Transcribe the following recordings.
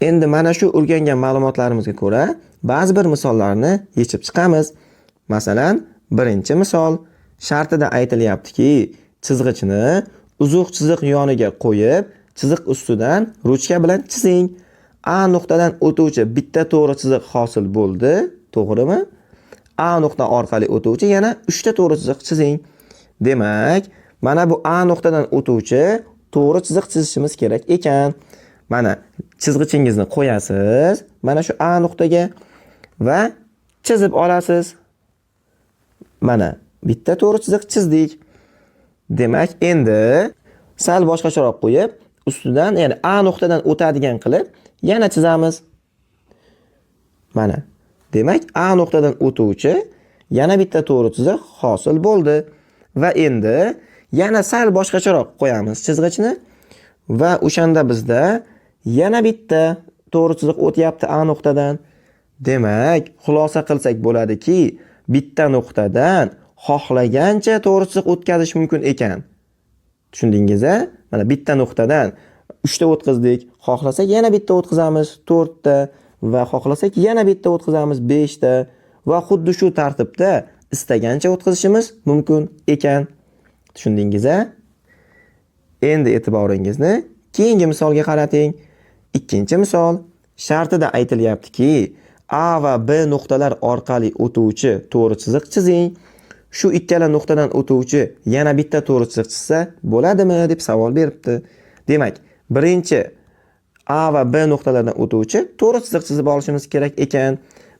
Endi mana shu o'rgangan ma'lumotlarimizga ko'ra ba'zi bir misollarni yechib chiqamiz. Masalan, birinchi misol shartida aytilyaptiki, chizg'ichni uzuq chiziq yoniga qo'yib, chiziq ustidan ruchka bilan chizing. A nuqtadan o'tuvchi bitta to'g'ri chiziq hosil bo'ldi, to'g'rimi? A nuqta orqali o'tuvchi yana 3 ta to'g'ri chiziq chizing. Demak, mana bu A nuqtadan o'tuvchi to'g'ri chiziq chizishimiz kerak ekan. Mana chizg'ichingizni qo'yasiz mana shu A nuqtaga va chizib olasiz. Mana bitta to'g'ri chiziq chizdik. Demak, endi sal boshqacharoq qo'yib, ustidan, ya'ni A nuqtadan o'tadigan qilib yana chizamiz. Mana. Demak, A nuqtadan o'tuvchi yana bitta to'g'ri chiziq hosil bo'ldi. Va endi yana sal boshqacharoq qo'yamiz chizg'ichni va o'shanda bizda yana bitta to'g'ri chiziq o'tyapti A nuqtadan. Demak, xulosa qilsak bo'ladiki, bitta nuqtadan xohlagancha to'g'ri chiziq o'tkazish mumkin ekan. Tushundingiz-a? Mana bitta nuqtadan 3 ta o'tkazdik. Xohlasak yana bitta o'tkazamiz 4 ta va xohlasak yana bitta o'tkazamiz 5 ta va xuddi shu tartibda istagancha o'tkazishimiz mumkin ekan. Tushundingiz-a? Endi e'tiboringizni keyingi misolga qarating. Ikkinchi misol shartida aytilyaptiki, A va B nuqtalar orqali o'tuvchi to'g'ri chiziq chizing. Shu ikkala nuqtadan o'tuvchi yana bitta to'g'ri chiziq chizsa bo'ladimi deb savol beribdi. Demak, birinchi A va B nuqtalaridan o'tuvchi to'g'ri chiziq chizib olishimiz kerak ekan.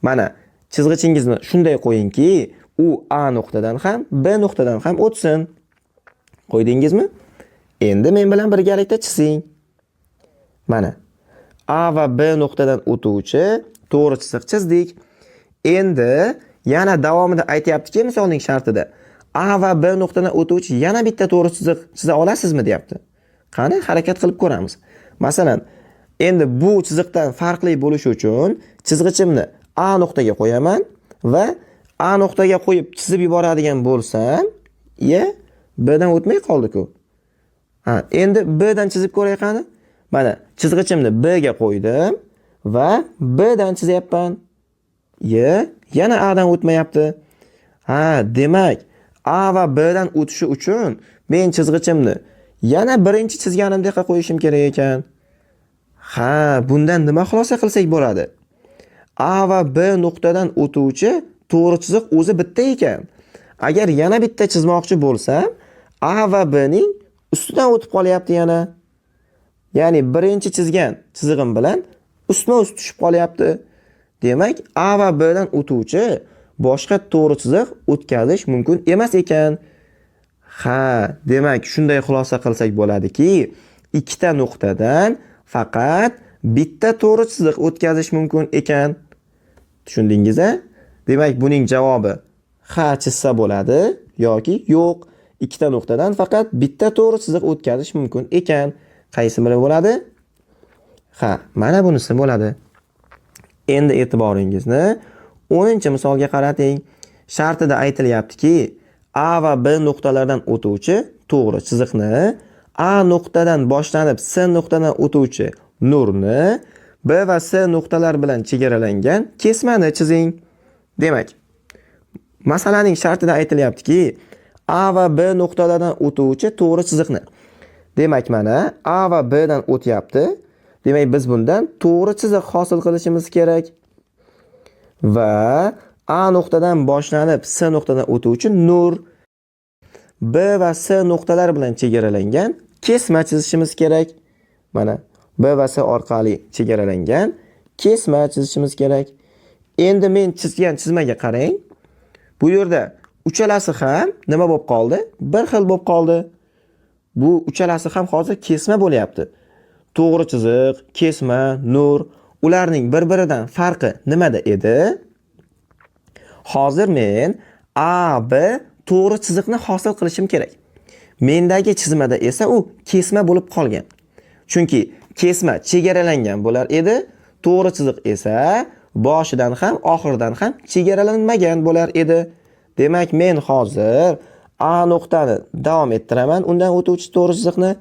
Mana chizg'ichingizni shunday qo'yingki, u A nuqtadan ham, B nuqtadan ham o'tsin. Qo'ydingizmi? Endi men bilan birgalikda chizing. Mana A va B nuqtadan o'tuvchi to'g'ri chiziq chizdik. Endi yana davomida aytyaptiki, misolning shartida A va B nuqtadan o'tuvchi yana bitta to'g'ri chiziq chiza olasizmi deyapti. Qani, harakat qilib ko'ramiz. Masalan, endi bu chiziqdan farqli bo'lishi uchun chizg'ichimni A nuqtaga qo'yaman va A nuqtaga qo'yib chizib yuboradigan bo'lsam, B dan o'tmay qoldi-ku. Ha, endi B dan chizib ko'ray qani. Mana chizg'ichimni B ga qo'ydim va B dan chizyapman. Yana A dan o'tmayapti. Ha, demak, A va B dan o'tishi uchun men chizg'ichimni yana birinchi chizganimdek qo'yishim kerak ekan. Ha, bundan nima xulosa qilsak bo'ladi? A va B nuqtadan o'tuvchi to'g'ri chiziq o'zi bitta ekan. Agar yana bitta chizmoqchi bo'lsam, A va B ning ustidan o'tib qolyapti yana. Ya'ni birinchi chizgan chizig'im bilan ustma-ust tushib qolyapti. Demak, A va B dan o'tuvchi boshqa to'g'ri chiziq o'tkazish mumkin emas ekan. Ha, demak, shunday xulosa qilsak bo'ladiki, ikkita nuqtadan faqat bitta to'g'ri chiziq o'tkazish mumkin ekan. Tushundingiz-a? Demak, buning javobi ha chizsa bo'ladi yoki yo'q. Ikkita nuqtadan faqat bitta to'g'ri chiziq o'tkazish mumkin ekan. Qaysi biri bo'ladi? Ha, mana bunisi bo'ladi. Endi e'tiboringizni 10-misolga qarating. Shartida aytilyaptiki, A va B nuqtalaridan o'tuvchi to'g'ri chiziqni, A nuqtadan boshlanib S nuqtadan o'tuvchi nurni, B va S nuqtalar bilan chegaralangan kesmani chizing. Demak, masalaning shartida aytilyaptiki, A va B nuqtalaridan o'tuvchi to'g'ri chiziqni. Demak, mana A va B dan o'tyapti. Demak, biz bundan to'g'ri chiziq hosil qilishimiz kerak. Va A nuqtadan boshlanib S nuqtadan o'tuvchi nur, B va S nuqtalar bilan chegaralangan kesma chizishimiz kerak. Mana B va S orqali chegaralangan kesma chizishimiz kerak. Endi men chizgan chizmaga qarang. Bu yerda uchalasi ham nima bo'lib qoldi? Bir xil bo'lib qoldi. Bu uchalasi ham hozir kesma bo'lyapti. To'g'ri chiziq, kesma, nur, ularning bir-biridan farqi nimada edi? Hozir men A, B to'g'ri chiziqni hosil qilishim kerak. Mendagi chizmada esa u kesma bo'lib qolgan. Chunki kesma chegaralangan bo'lar edi, to'g'ri chiziq esa boshidan ham, oxiridan ham chegaralanmagan bo'lar edi. Demak, men hozir A nuqtani davom ettiraman, undan o'tuvchi to'g'ri chiziqni,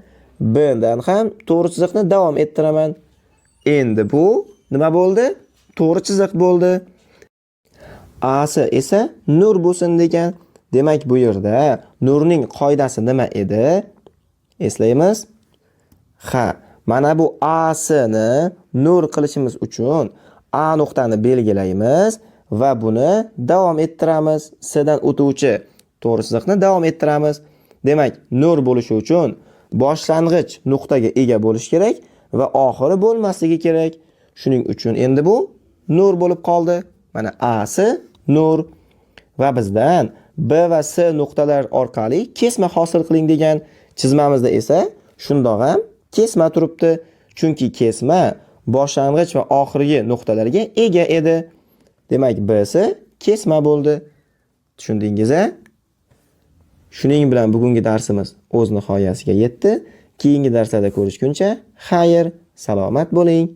B dan ham to'g'ri chiziqni davom ettiraman. Endi bu nima bo'ldi? To'g'ri chiziq bo'ldi. AS esa nur bo'lsin degan. Demak, bu yerda nurning qoidasi nima edi? Eslaymiz. Ha, mana bu AS ni nur qilishimiz uchun A nuqtani belgilaymiz va buni davom ettiramiz. S dan o'tuvchi to'g'ri chiziqni davom ettiramiz. Demak, nur bo'lishi uchun boshlang'ich nuqtaga ega bo'lish kerak va oxiri bo'lmasligi kerak. Shuning uchun endi bu nur bo'lib qoldi. Mana AS nur va bizdan B va S nuqtalar orqali kesma hosil qiling degan. Chizmamizda esa shundoq ham kesma turibdi. Chunki kesma boshlang'ich va oxirgi nuqtalarga ega edi. Demak, BS kesma bo'ldi. Tushundingiz-a? Shuning bilan bugungi darsimiz o'z nihoyasiga yetdi. Keyingi darslarda ko'rishguncha xayr, salomat bo'ling.